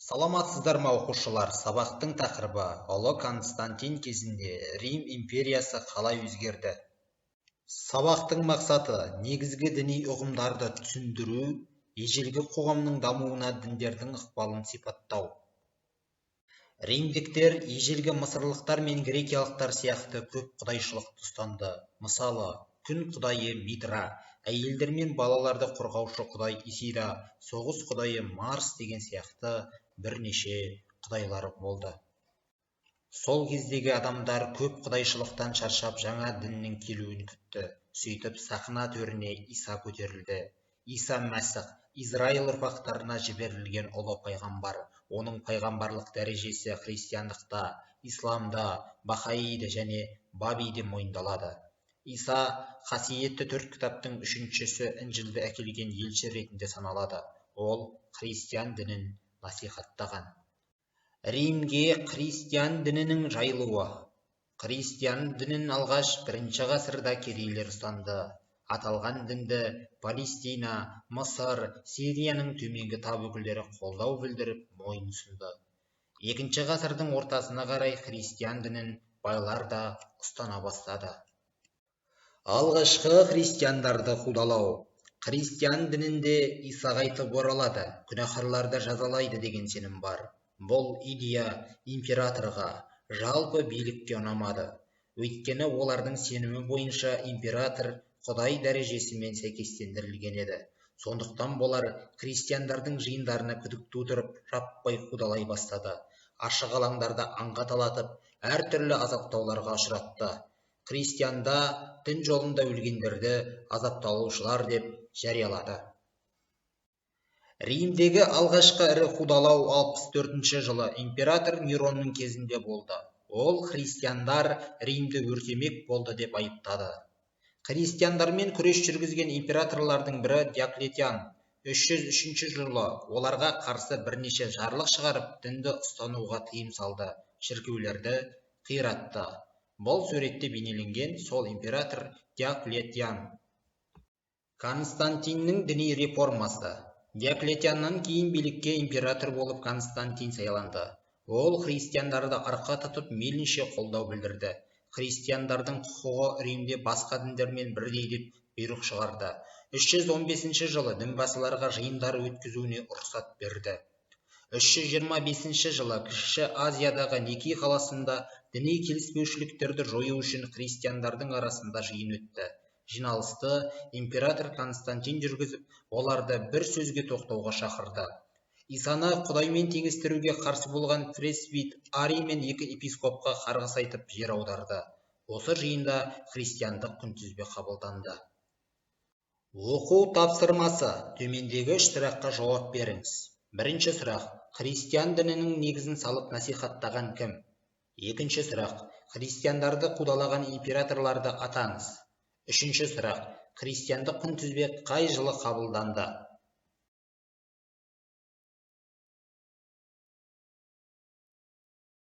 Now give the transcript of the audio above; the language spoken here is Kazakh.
Саламатсыздар ма, оқушылар! Сабақтың тақырыбы: Ұлы Константин кезінде Рим империясы қалай өзгерді? Сабақтың мақсаты: негізгі діни ұғымдарды түсіндіру, ежелгі қоғамның дамуына діндердің ықпалын сипаттау. Римдіктер ежелгі мысырлықтар мен грекиялықтар сияқты көп құдайшылықты ұстанды. Мысалы, күн құдайы Митра, әйелдер мен балаларды қорғаушы құдай Исида, соғыс құдайы Марс деген сияқты бірнеше құдайлары болды. Сол кездегі адамдар көп құдайшылықтан шаршап, жаңа діннің келуін күтті. Сөйтіп, сахна төріне Иса көтерілді. Иса Мәсіх — Израиль ұрпақтарына жіберілген ұлы пайғамбар. Оның пайғамбарлық дәрежесі христиандықта, исламда, бахаиде және бабиде мойындалады. Иса қасиетті төрт кітаптың үшіншісі Інжілді әкелген елші ретінде саналады. Ол христиан дінін насихаттаған. Римге христиан дінінің жайылуы. Христиан дінін алғаш бірінші ғасырда кедейлер ұстанды. Аталған дінді Палестина, Мысыр, Сирияның төменгі тап өкілдері қолдау білдіріп, мойын ұсынды. Екінші ғасырдың ортасына қарай христиан дінін байлар да ұстана бастады. Алғашқы христиандарды қудалау. Христиан дінінде Иса қайтып оралады, күнәһарларды жазалайды деген сенім бар. Бұл идея императорға, жалпы билікке ұнамады. Өйткені олардың сенімі бойынша император құдай дәрежесімен сәйкестендірілген еді. Сондықтан болар, христиандардың жиындарына күдік тудырып, жаппай қудалай бастады. Ашық алаңдарда аңға талатып, әртүрлі азаптауларға ұшыратты. Христианда дін жолында өлгендерді азапталушылар деп жариялады. Римдегі алғашқы ірі қудалау 64 жылы император Неронның кезінде болды. Ол христиандар Римді өртемек болды деп айыптады. Христиандармен күрес жүргізген императорлардың бірі Диоклетиан 303 жылы оларға қарсы бірнеше жарлық шығарып, дінді ұстануға тыйым салды, шіркеулерді қиратты. Бұл суретте бейнеленген сол император Диоклетиан. Константиннің діни реформасы. Диоклетианнан кейін билікке император болып Константин сайланды. Ол христиандарды арқа тұтып, мейлінше қолдау білдірді. Христиандардың құқығы Римде басқа діндермен бірдей деп бұйрық шығарды. 315 жылы дінбасыларға жиындар өткізуіне рұқсат берді. 325 жылы Кіші Азиядағы Никей қаласында діни келіспеушіліктерді жою үшін христиандардың арасында жиын өтті. Жиналысты император Константин жүргізіп, оларды бір сөзге тоқтауға шақырды. Исаны құдаймен теңестіруге қарсы болған пресвит Арий мен екі епископқа қарғыс айтып, жер аударды. Осы жиында христиандық күнтізбе қабылданды. Оқу тапсырмасы: төмендегі үш сұраққа жауап беріңіз. Бірінші сұрақ: христиан дінінің негізін салып насихаттаған кім? Екінші сұрақ: христиандарды қудалаған императорларды атаңыз. Үшінші сұрақ: христиандық күнтізбе қай жылы қабылданды?